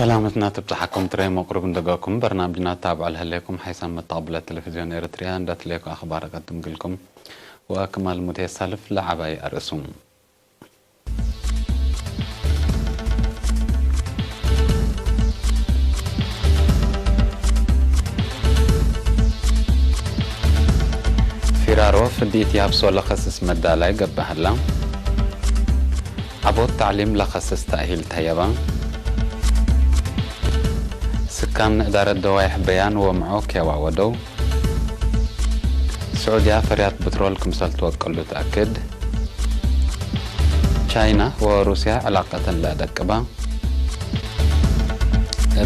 ሰላምትና ትብጽሓኩም ትረይ መቕሩብ እንደጋኩም በርናምጅና ታብዕ ለህሌኩም ሓይሳም መተቕብለ ቴሌቪዝዮን ኤርትርያ እንዳትለየኩ ኣኽባር ቀድምግልኩም ወክማል ሙድ የሳልፍ ለዓባይ ኣርእሱም። ፊራሮ ፍዲት ያብሶ ለኸስስ መዳላይ ገባህላ። ዓቦት ታዕሊም ለኸስስ ተእሂል ተየባ። ስካን እዳረት ደዋይሕ በያን ወምዖ ኬዋ ወደው። ስዑድያ ፈርያት ብትሮል ክምሰል ትወቅሉ ተኣክድ። ቻይና ወሩስያ ዕላቀተን ለደቅባ።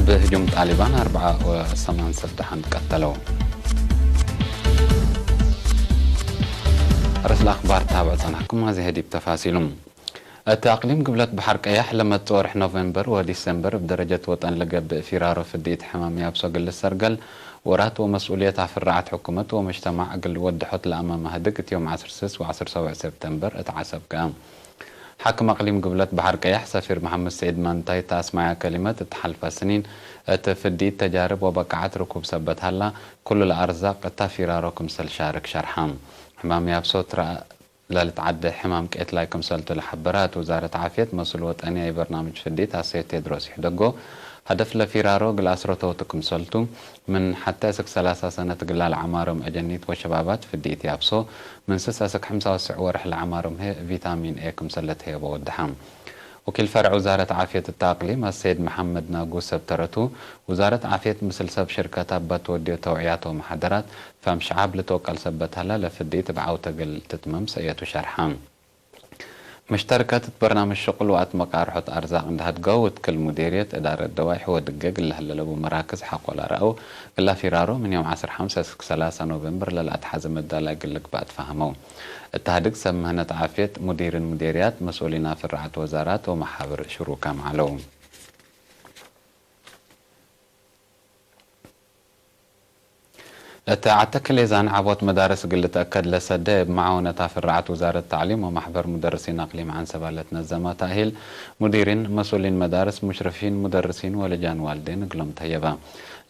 ብህጁም ጣሊባን ኣርብዓ ወሰማን ሰብ ደሓን ቀተለው። ርእስ ለኣኽባር ታብዕ ጸናሕኩም፣ ኣዚ ህዲብ ተፋሲሉ። እቲ ኣቕሊም ግብለት ባሕር ቀያሕ ለመጽእ ወርሒ ኖቬምበር ወዲሰምበር ብደረጀት ወጠን ለገብእ ፊራሮ ፍድኢት ሕማም ያብሶ ግል ሰርገል ወራት ወመስኡልየት ኣፍራዓት ሕኩመት ወመጅተማዕ እግል ወድሖት ለኣማማ ህድግ እትዮም ዓሰርተ ስስ ወዓሰርተ ሰብዕ ሴፕተምበር እት ዓሰብ ከኣ ሓክም ኣቕሊም ግብለት ባሕር ቀያሕ ሰፊር መሓመድ ሰዒድ ማንታይ እታ ኣስማያ ከሊመት እትሓልፋ ስኒን እቲ ፍድኢት ተጃርብ ወበቃዓት ርኩብ ሰበት ሃላ ኩሉ ለኣርዛቕ እታ ፊራሮ ክምሰል ሻርክ ሸርሓ። ሕማም ያብሶ ትረኣ ላልት ዓዲ ሕማም ቄትላይ ክምሰልቱ ለሓበራት ውዛረት ዓፍየት መሱል ወጠንያ የበርናምጅ ፍዲት ኣሰይድ ቴድሮስ ይሕደጎ ሃደፍ ለፊራሮ ግል ኣስረተውቱ ክምሰልቱ ምን ሓተ እስክ ሰላሳ ሰነት ግላ ለዓማሮም ኣጀኒት ወሸባባት ፍዲት ያብሶ ምን ስስ እስክ ሕምሳ ወስዕ ወርሕ ለዓማሮም ሄ ቪታሚን ኤ ክምሰለት ሄቦ ወድሓ። ወኪል ፈርዕ ውዛረት ዓፍየት እታ ኣቅሊም ኣሰይድ መሓመድ ናጉ ሰብ ተረቱ ውዛረት ዓፍየት ምስል ሰብ ሽርከት ኣባት ወዲዮ ተውዕያቶ መሓደራት ፈም ሸዓብ ልትወቀል ሰበት ሃላ ለፍድኢት እብ ዓውተ ግል ትትመም ሰእየቱ ሸርሓ። መሽተርከት እት በርናምጅ ሽቁል ወኣት መቃርሖት ኣርዛቅ እንዳሃድገው እት ክል ሙዴርየት እዳረት ደዋይሕ ወድገ ግለ ህለለቡ መራክዝ ሓቆላ ረአው ግላ ፊራሮ ምን ዮም ዓሰርተ ሓምሰ እስክ ሰላሳ ኖቬምበር ለልኣትሓዘ መዳላይ ግልግባእ ትፋህመው። እት ሃድግ ሰብ ምህነት ዓፍየት ሙዲርን ሙዴርያት መስኡሊን ኣፍራዓት ወዛራት ወመሓብር ሽሩካ መዓለው። እተ ዓተከሌዛን ዓቦት መዳርስ እግል ልትአከድ ለሰደ እብ መዓወነት ኣፍራዓት ውዛረት ታዕሊም ወማሕበር ሙደርሲን ኣቅሊም ዓንሰባ ለትነዘማ ታእሂል ሙዲሪን መስኡሊን መዳርስ ሙሽርፊን ሙደርሲን ወለጃን ዋልዴን እግሎም ተየባ።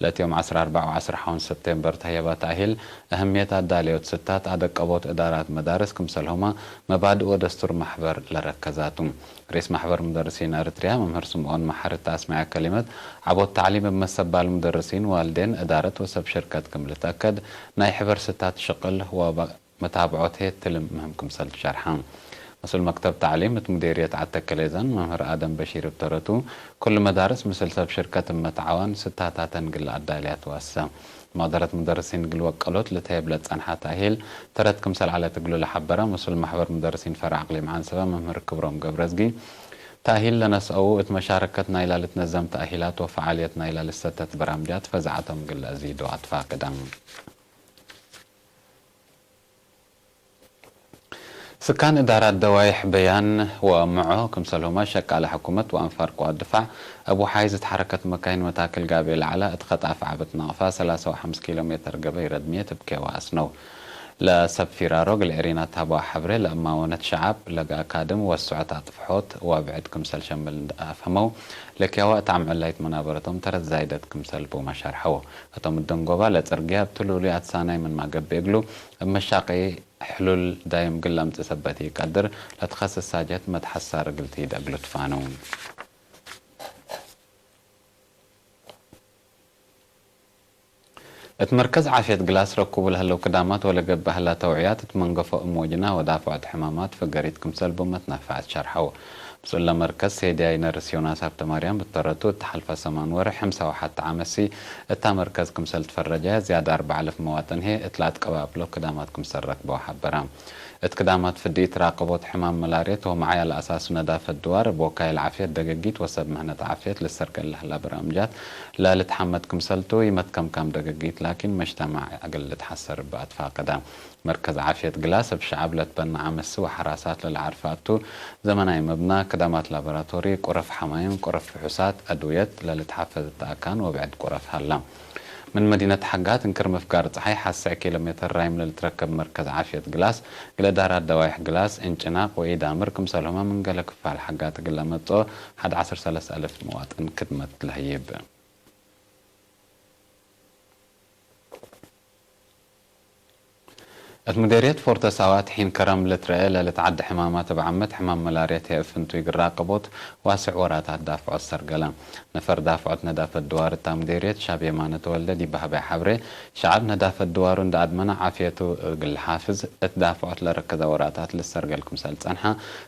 ለትዮም ዓስራ ኣርባዕ ወዓስራ ሓሙን ሰፕቴምበር ተየባ ታእሂል እህምየት ኣዳለዮት ስታት ኣደቀቦት እዳራት መዳርስ ክምሰልሆማ መባድእ ወደስቱር ማሕበር ለረከዛቱ። ርኢስ ማሕበር ሙደርሲን ኤርትርያ መምህር ስምኦን መሓሪ እተ ኣስመዐ ከሊመት ዓቦት ታዕሊም እብ መሰባል ሙደርሲን ዋልዴን እዳረት ወሰብ ሽርከት ክም ልትአከድ ናይ ሕበር ስታት ሽቅል ወመታብዖት ሄ ትልም ምህም ክምሰል ትሸርሓ። መስኡል መክተብ ታዕሊም እት ሙዴርየት ዓተከሌዛን መምህር ኣደም በሺር እብ ተረቱ ኩሉ መዳርስ ምስል ሰብ ሽርከት እብ መትዓዋን ስታታተን ግለ ኣዳልያ ትዋሰ። መቅደረት ሙደርሲን እግል ወቀሎት ልትሀየብ ለጸንሓ ተእሂል ተረት ክምሰል ዐለት እግሉ ለሐበረ መስኡል ማሕበር ሙደርሲን ፈርዕ ኣቅሊም ዓንሰበ መምህር ክብሮም ገብረዝጊ፣ ተእሂል ለነስአዉ እት መሻረከት ናይላ ልትነዘም ተእሂላት ወፈዓልየት ናይላ ልሰተት በራምጃት ፈዛዐቶም እግል ለአዝይዶ ኣትፋቅደ። ስካን እዳራት ደዋይሕ በያን ወምዖ ክምሰልሁመ ሸቃለ ሕኩመት ወአንፋር ቅዋት ድፋዕ እብ ወሓይዝ እት ሐረከት መካይን መታክል ጋብኤ ለዐለ እት ኸጣፍ ዓብት ናቅፋ ሰላሳ ወሐምስ ኪሎ ሜተር ገበይ ረድምየት እብ ኬዋ አስነው። ለሰብ ፊራሮ እግል ዒሪናት ሀበዋ ሐብሬ ለእማወነት ሸዓብ ለገአካድም ወስዖት አጥፍሖት ወብዕድ ክምሰል ሸምል እንዳ አፍሀመው ለኬዋ እት አምዕላይት መናበረቶም ተረት ዛይደት ክምሰል ቡመ ሸርሐው። እቶም እደንጎባ ለጽርግያ እብ ትሉሉያት ሳናይ ምንማ ገብእ እግሉ እብ መሻቂ ሕሉል ዳይም እግል ለምጽእ ሰበት ኢቀድር ለትኸስስ ሳጀት መትሐሳር እግል ትሂድ እግሉ ትፋነው። እት መርከዝ ዓፍየት ግላስ ረኩቡ ለህለው ክዳማት ወለገብእ ህላ ተውዕያት እት መንገፎ እም ወጅና ወዳፍዖት ሕማማት ፈገሪት ክምሰል ቡመት ነፋዐት ሸርሐው። ምስኡለ መርከዝ ሴድያይ ነርስ ዮናስ ሃብተማርያም እተረቱ እት ሐልፈ ሰማን ወርሕ ሕምሳ ወሐተ ዓመት ሲ እታ መርከዝ ክምሰል ትፈረጃያ ዝያዳ ኣርበዓ አልፍ መዋጥን ሄ እት ለአትቀባብሎ ክዳማት ክምሰል ረክበው ሐበራ። እት ክዳማት ፍድኢት ራቅቦት ሕማም መላርየት ወመዓያ ለአሳሱ ነዳፈት ድዋር እብ ወካይል ዓፍየት ደገጊት ወሰብ ምህነት ዓፍየት ልሰርገል ለህላ በራምጃት ለልትሐመድ ክምሰልቱ ይመትከምካም ደገጊት ላኪን መጅተማዕ እግል ልትሐሰር እበ አትፋቅዳ። መርከዝ ዓፍየት ግላስ እብ ሸዐብ ለትበነዐ መሲ ወሐራሳት ለለዓርፈ አቱ ዘመናይ መብና፣ ክዳማት ላቦራቶሪ፣ ቁረፍ ሐማይም፣ ቁረፍ ፍሑሳት፣ አድውየት ለልትሐፈዝ እተ አካን ወብዕድ ቁረፍ ሀላ። من መዲነት ሓጋ ትንክር ምፍጋር ፀሓይ ሓስዕ ኪሎ ሜትር ራይም ለልትረከብ መርከዝ ዓፍየት ግላስ፣ ግለ ዳራት ደዋይሕ ግላስ፣ እንጭናቕ ወኢዳምር ክምሰልሁማ ምን ገለ ክፋል ሓጋ ትግለ መጾ ሓደ ዓሰርተ ሰለስተ ኣልፍ መዋጥን ክድመት ለህይብ። እት ሙዴርየት ፎርተ ሳዋ ትሒን ከረም ልትረአ ለልትዓዲ ሕማማት እብ ዓመት ሕማም መላርየት የእፍንቱ ይግራ ቅቦት ዋስዕ ወራታት ዳፍዖት ሰርገላ። ነፈር ዳፍዖት ነዳፈት ድዋር እታ ሙዴርየት ሻብ የማነ ተወልደ ዲባህባይ ሓብሬ፣ ሸዓብ ነዳፈት ድዋሩ እንዳ ኣድመና ዓፍየቱ እግል ሓፍዝ እት ዳፍዖት ለረከዛ ወራታት ልሰርገል ክምሰል ጸንሓ፣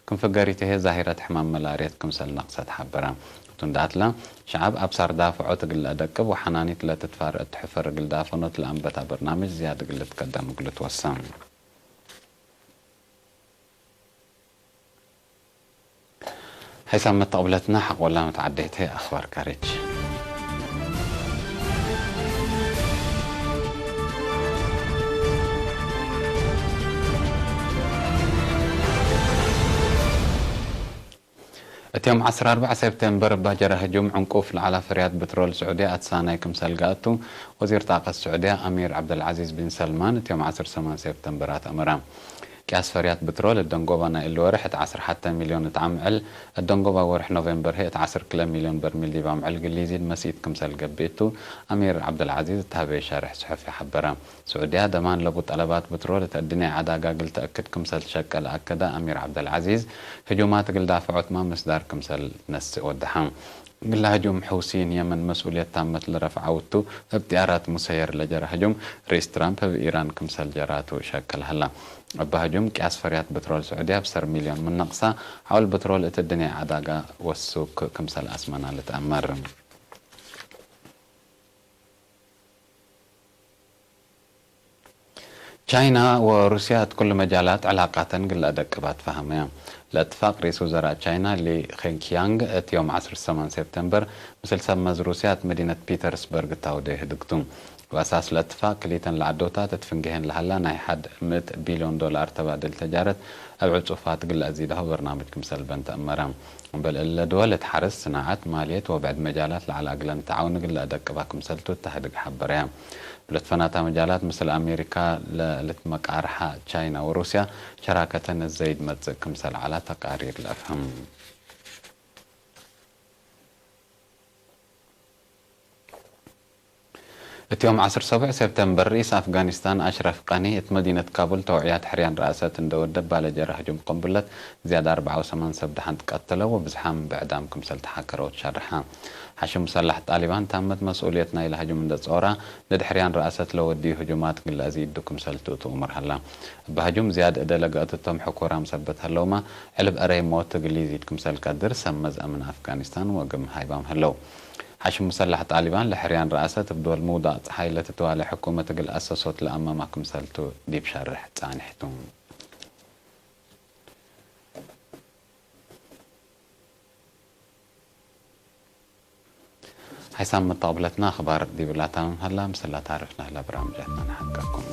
ክንፍገሪትሄ ዛሂረት ሕማም መላርየት ክምሰል ነቕሰት ሓበራ። እቱ እንዳትላ ሸዓብ ኣብሳር ዳፈዖት እግል ለደቅብ ወሓናኒት ለትትፋር እት ሕፈር እግል ዳፈኖት ለኣንበታ በርናምጅ ዝያድ እግል ልትቀደም እግል ትወሰም። ሓይሳም መተቕብለትና ሓቆላ መተዓደይተ ኣኽባር ካሬጅ። እትዮም ዓሰርተ ኣርባዕ ሴፕቴምበር ባጀራ ህጁም ዕንቁፍ ለዓላ ፈርያት ብትሮል ስዑድያ ኣትሳናይ ክምሰል ጋእቱ ወዚር ጣቀት ስዑድያ ኣሚር ዓብደልዓዚዝ ቢን ሰልማን እትዮም ዓሰርተ ሰማን ሴፕቴምበር ኣትኣመራ። ቅያስ ፈርያት ብትሮል እደንጎባ ናይ እሉ ወርሕ እት ዓሰርተ ሓተ ሚልዮን እት ዓምዕል እደንጎባ ወርሕ ኖቬምበር ህእ እት ዓሰርተ ክልተ ሚልዮን በርሚል ዲብ ኣምዕል ግሊዚድ መሲት ክምሰል ገብእቱ ኣሚር ዓብደልዓዚዝ እተሃበየ ሻርሕ ጽሑፍ ይሓበረ። ስዑድያ ደማን ለቡ ጠለባት ብትሮል እት ኣድንያ ዓዳጋ ግል ተእክድ ክምሰል ሸቀል ኣከደ ኣሚር ዓብደልዓዚዝ፣ ህጁማት ግል ዳፍዖት ማ ምስዳር ክምሰል ነስእ ወደሓ። ግላ ህጁም ሕውሲን የመን መስኡልየት ታመት ለረፍዓ ውቱ እብ ጥያራት ሙሰየር ለጀራ ህጁም ርኢስ ትራምፕ እብ ኢራን ክምሰል ጀራቱ ሸቀል ሀላ። እባ ህጁም ቅያስ ፈርያት ብትሮል ስዑድያ ብሰር ሚልዮን ምነቕሳ፣ ሓውል ብትሮል እት ድንያ ዓዳጋ ወሱክ ክምሰል ኣስመና ልትኣመር። ቻይና ወሩስያ እት ኩሉ መጃላት ዕላቃተን ግለ ደቅባት ፈሃመያ። ለእትፋቅ ርኢስ ውዘራእ ቻይና ሊ ኸንኪያንግ እት ዮም ዓሰርተ ሰማን ሴፕተምበር ምስል ሰብ መዝ ሩስያ እት መዲነት ፒተርስበርግ እታውደ ህድግቱ። ወኣሳስ ለእትፋቅ ክሊተን ለዓዶታት እት ፍንግሄን ለሃላ ናይ ሓድ ምእት ቢልዮን ዶላር ተባድል ተጃረት ኣብ ዕጹፋት ግለ ኣዚዳሆ በርናምጅ ክምሰል በን ተእመራ። እምበል እለ ድወል እት ሓርስ፣ ስናዓት፣ ማልየት ወብዕድ መጃላት ለዓል ኣግለን ተዓውኒ ግለ ደቅባ ክምሰልቱ እታህድግ ሓበረያ። ብለትፈናታ መጃላት ምስል ኣሜሪካ ለልትመቃርሓ ቻይና ወሩስያ ሸራከተን ዘይድ መጽእ ክምሰል ዓላ ተቃሪር ለፍህም። እትዮም ዓሰርተ ሰቡዕ ሴፕተምበር ርኢስ ኣፍጋኒስታን ኣሽረፍ ቀኒ እት መዲነት ካቡል ተውዕያት ሕርያን ረኣሰት እንደወደብ ባለጀረ ህጁም ቅንብለት ዝያዳ ኣርባዓ ወሰማን ሰብ ደሓን ትቀተለ ወብዝሓም ብዕዳም ክምሰል ተሓከረ ወትሸርሓ። ሓሽም ሙሰላሕ ጣሊባን ታመት መስኡልየት ናይለ ህጁም እንደጸወራ ንድሕርያን ረኣሰት ለወድዩ ህጁማት ግለ እዚ እዱ ክምሰል ትእቱ እምር ሃላ። እባ ህጁም ዝያድ እደ ለገእትቶም ሕኩራም ሰበት ሀለውማ ዕልብ ዕረይ ሞት እግል ይዚድ ክምሰል ቀድር ሰብ መዝ ኣምን ኣፍጋኒስታን ወግም ሃይባም ሀለው። ሓሽም ሙሰላሕ ጣሊባን ለሕርያን ረኣሰት እብ ዶል ምውዳቕ ጸሓይ ለትትዋለ ሕኩመት እግል ኣሰሶት ለኣመማ ክምሰልቱ ዲብ ሸርሕ ጻንሕቱ። ሓይሳም መተቕብለትና ኣኽባር ዲብላ ታምም ሀላ ምስላ ታርፍና ህላ ብራምጃትና ንሓቀኩም።